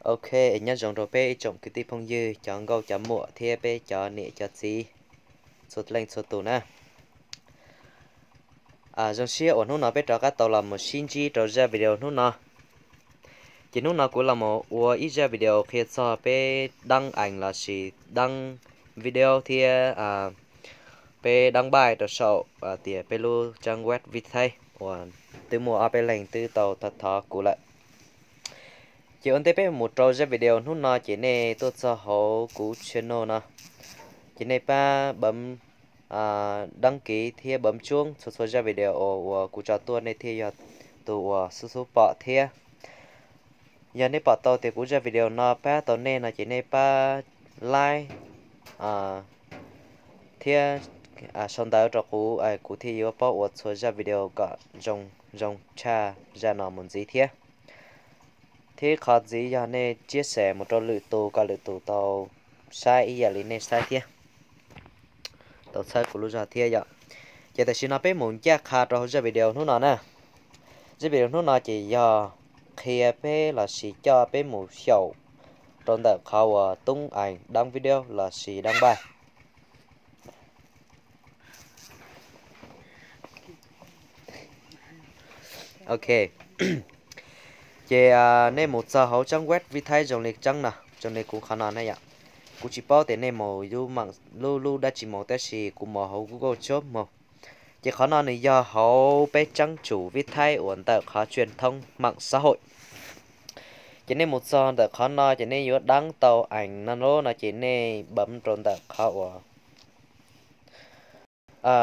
Ok, nyob zoo rau peb ib tsoom kwv tij phooj ywg, cov nkauj cov muam thiab peb cov niam cov txiv txhua leej txhua tus na. Zoo siab uas hnub no peb rov qab tau los mus sib ntsib rau zaj video hnub no. Ces hnub no kuv los mus ua ib zaj video qhia txog peb dab ees lossis dab video thiab peb dab npaij rau saum tias peb lub tsab web Vitae uas twb muaj ob peb leeg twb tau thov kuv lawm. Ces ua ntej peb mus rau zaj video hnub no ces nej tuaj txog hauv kuv channel no, ces nej pab bấm đăng ký thiab bấm chuông txhua txhua zaj video uas kuv tso tuaj nej thiaj yog tus uas xub xub pom thiab. Yog nej pom tau tias kuv zaj video no pab tau nej no ces nej pab like thiab sau ntawv rau kuv, kuv thiaj yuav paub ua txhua zaj video kom zoo tshaj zaj no mus ntxiv thiab. Thiab qhov ntxiv yog nej chia sẻ mus rau lwm tus kom lwm tus tau saib ib yam li nej saib thiab, tau txhawb kuv lub zog thiab yom. Ces tam sim no peb mus ncaj qha rau hauv zaj video hnub no na. Zaj video hnub no ces yog qhia peb lossis coj peb mus xyaum rau ntawm qhov uas tub ees dab video lossis dab npaij. Ok, ces nej mus txog hauv tsab web Vitae zoo li tsab no, zoo li kuv qhov no ne yom. Kuv tsis paub tias nej mus lub lub dab tsi mus tab sis kuv mus hauv Google Chrome mus. Ces qhov no nws yog hauv peb tsab tsum Vitae uas ntawm qhov truyền thông mạng xã hội. Ces nej mus txog ntawm qhov no ces nej yuav dab tau ees no lub no ces nej bấm rau ntawm qhov uas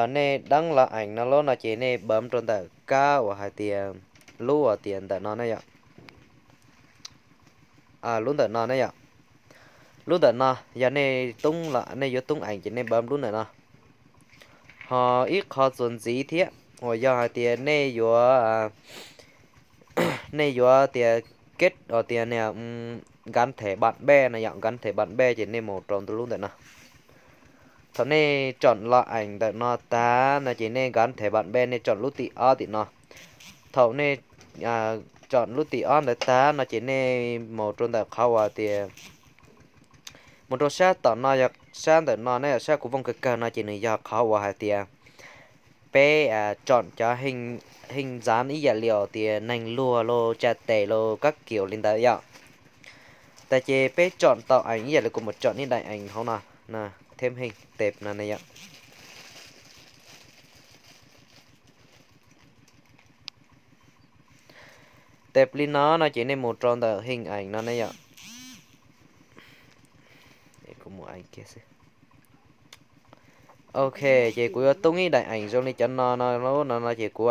nej dab los ees no lub no ces nej bấm rau ntawm kab uas hais tias lub uas tias ntawm no ne yom. Lub ntawm no ne yom. Lub ntawm no yog nej tub los nej yuav tub ees ces nej bấm lub ntawm no. Ho ib qho txuas ntxiv thiab uas yog hais tias nej yuav nej yuav tias kết uas tias niag gắn thẻ bạn bè no yom, gắn thẻ bạn bè ces nej mus rau lub ntawm no. Thaum nej chọn los ees ntawm no tag no ces nej gắn thẻ bạn bè nej chọn lub tim ob tim no. Thaum nej chọn lub tim ob ntawd tag no ces nej mus rau ntawm qhov uas tias mus rau sab tom no, yog sab ntawm no ne yom, sab kuv vooj kawg kawg no ces nws yog qhov uas hais tias peb chọn cov hình dán ib yam li uas tias neeg luag los tsa tes los kab kiaum li ntawd yom. Tas ces peb chọn tau ees ib yam li kuv mus chọn ib daim ees hauv no, thêm hình tệp no ne yom. Teb li no no ces nej mus rau ntawm hình ảnh no ne yom. Kuv mus ees kiag xwb. Ok, ces kuv yuav tub ib daim ees zoo li cov no no lub no no ces kuv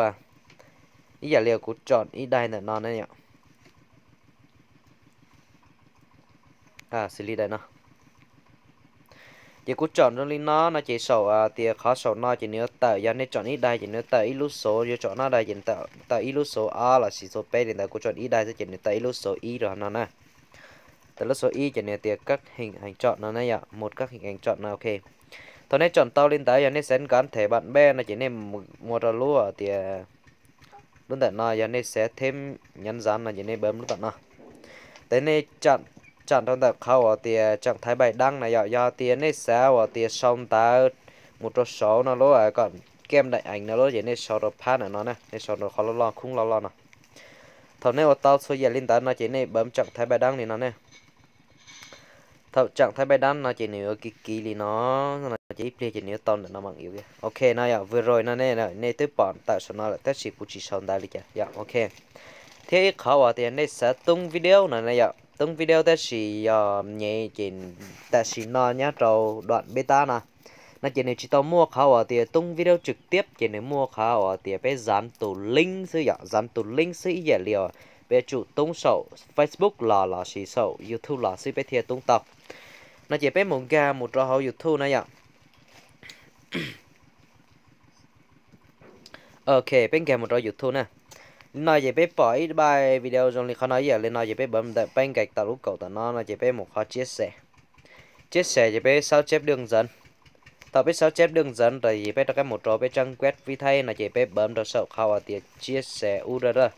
ib yam li kuv chọn ib daim ntawm no ne yom. Xws li daim no. Ces kuv chọn zoo li no no ces saum tias qhov saum no ces nws yuav tawm, yog nej chọn ib daim ces nws yuav tawm ib lub số, yuav chọn no daim ces tawm ib lub số ob lossis số peb li ntawd, kuv chọn ib daim xwb ces nws tawm ib lub số ib rau no na. Tawm lub số ib ces nws tias các hình ảnh chọn no ne yom, một các hình ảnh chọn no ok. Thaum nej chọn tau li ntawd yog nej xav gắn thẻ bạn bè no ces nej mus rau lub tias lub ntawm no, yog nej xav thêm nhắn dán no ces nej bấm lub ntawm no. Tes nej chọn rau ntawm qhov uas tias chọn thẻ bài đăng na yom, yog tias nej xav uas tias sau ntawv mus rau saud no lub kom kem daim ees no lub ces nej sau rau phab ntawm no ne, nej sau rau qhov loj loj khoob loj loj no. Thaum nej ua tau txhua yam li ntawd no ces nej bấm chọn thẻ bài đăng li no ne. Thaum chọn thẻ bài đăng no ces nws yuav kiv kiv li no, ces ib pliag ces nws yuav tau ntawm no mam yuav. Ok no yom, vừa rồi no nej nej twb pom tawm saum no lawm tab sis kuv tsis sau ntawv li cas yom. Ok, thiab ib qhov uas tias nej xav tub video no ne yom, tub video tab sis yog nyem ces tam sim no nyob rau đoạn beta no, no ces nws tsis tau muaj qhov uas tias tub video trực tiếp ces nws muaj qhov uas tias peb dán tus link xwb yom, dán tus link xwb ib yam li peb tsum tub saum Facebook los lossis saum YouTube los xwb peb thiaj tub tau. No ces peb mus nkag mus rau hauv YouTube na yom. Ok, peb nkag mus rau YouTube na. Li no ces peb pom ib daim video zoo li qhov no ib yam li no ces peb bấm ntawm peb nkaim tau lub kaum tom no no ces peb mus qhov chia sẻ. Chia sẻ ces peb sao chép đơn giản. Thaum peb sao chép đơn giản tas ces peb rov qab mus rau peb trang web Vitae no ces peb bấm rau saum qhov uas tias chia sẻ URL.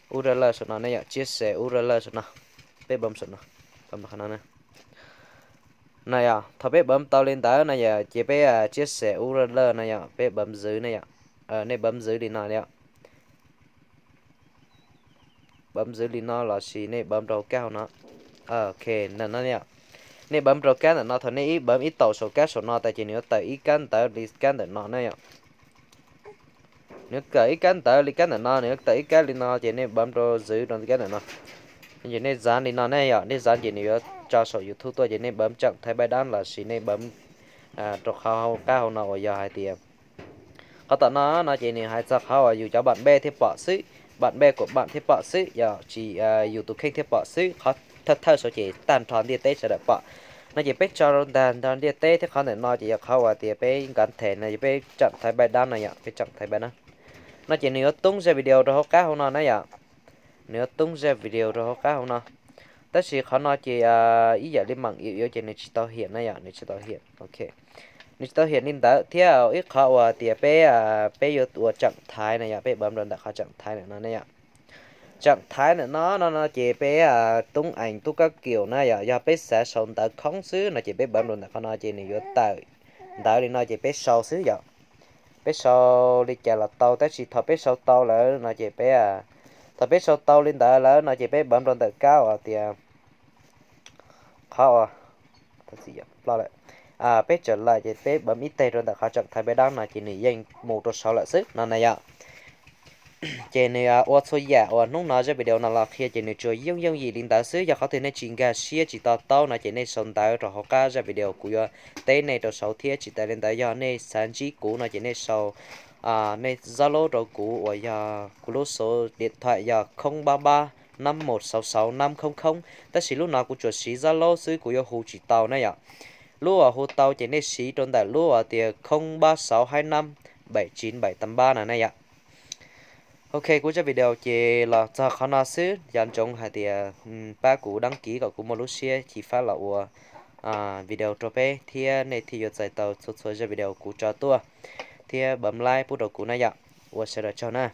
URL saum no ne yom, chia sẻ URL saum no. Peb bấm saum no, bấm qhov no na. No yom, thaum peb bấm tau li ntawd no yom, ces peb chia sẻ U R L no yom, peb bấm giữ no yom. Nej bấm giữ li no yom. Bấm giữ li no lossis nej bấm rau kab hauv no. Ok, ntawm no yom. Nej bấm rau kab ntawm no, thaum nej ib bấm ib taus saum kab saum no tas ces nws yuav tawm ib kab ntawv li kab ntawm no ne yom. Nws yuav tawm ib kab ntawv li kab ntawm no, nws yuav tawm ib kab li no ces nej bấm rau giữ rau kab ntawm no. Ces nej dán li no ne yom, nej dán ces nws yuav tso saum YouTube tuaj ces nej bấm chọn thay bài đăng lossis nej bấm rau qhov hauv qab hauv no uas yog hais tias qhov tom no no ces nws hais txog qhov uas yus cov bạn bè thiaj pom xwb, bạn bè của bạn thiaj pom xwb, yog tsis yus tus kheej thiaj pom xwb, qhov thawj thawj saud ces tag nrho ntiaj teb sawv daws pom. No ces peb tso rau ntag nrog ntiaj teb thiab qhov ntawm no ces yog qhov uas tias peb nkav them no, yog peb chọn thay bài đăng no yom, peb chọn thay bài đăng. No ces nws yuav toob zaj video rau hauv qab hauv no na yom. Nws yuav toob zaj video rau hauv qab hauv no. Tab sis qhov no ces ib yam li mạng yếu ces nws tsis tau hiển na yom, nws tsis tau hiển. Ok, nws tsis tau hiển li ntawd thiab ib qhov uas tias peb, peb yuav ua chọn thay na yom, peb bấm rau ntawm qhov chọn thay ntawm no ne yom. Chọn thay ntawm no no no ces peb toob ảnh toob kab kium na yom, yog peb xav sau ntawv khoob xwb no ces peb bấm rau ntawm qhov no ces nws yuav tawm ntawv li no ces peb sau xwb yom. Peb sau li cas los tau, tab sis thaum peb sau tau lawm no ces peb, thaum peb sau tau li ntawd lawm no ces peb bấm rau ntawm kab uas tias qhov uas peb trở lại ces peb bấm ib teg rau ntawm qhov chọn thay bài đăng no ces nws yeej mus rau saud lawm xwb no na yom. Ces nws ua txhua yam uas hnub no zaj video no los qhia ces nws tsuas yooj yooj yim li ntawd xwb. Yog qhov twg nej tsis nkag siab tsis to taub no ces nej sau ntawv rau hauv qab zaj video kuv yuav teb nej rau saud thiab. Tsis tas li ntawd yog nej xav ntsib kuv no ces nej sau nej Zalo rau kuv uas yog kuv lub số điện thoại yog không ba ba năm một sáu sáu năm không không, tab sis lub no kuv tsuas siv Zalo xwb, kuv yuav hu tsis tau na yom. Lub uas hu tau ces nej siv rau ntawm lub uas tias không ba sáu hai năm bảy chín bảy tám ba no na yom. Ok, kuv zaj video ces los txog qhov no xwb. Nco ntsoov hais tias pab kuv đăng ký kom kuv muaj lub siab cia li los ua video rau peb thiab nej thiaj yuav txais tau txhua txhua zaj video kuv tso tuaj, thiab bấm like pub rau kuv na yom. Ua sawv daws tsaug na.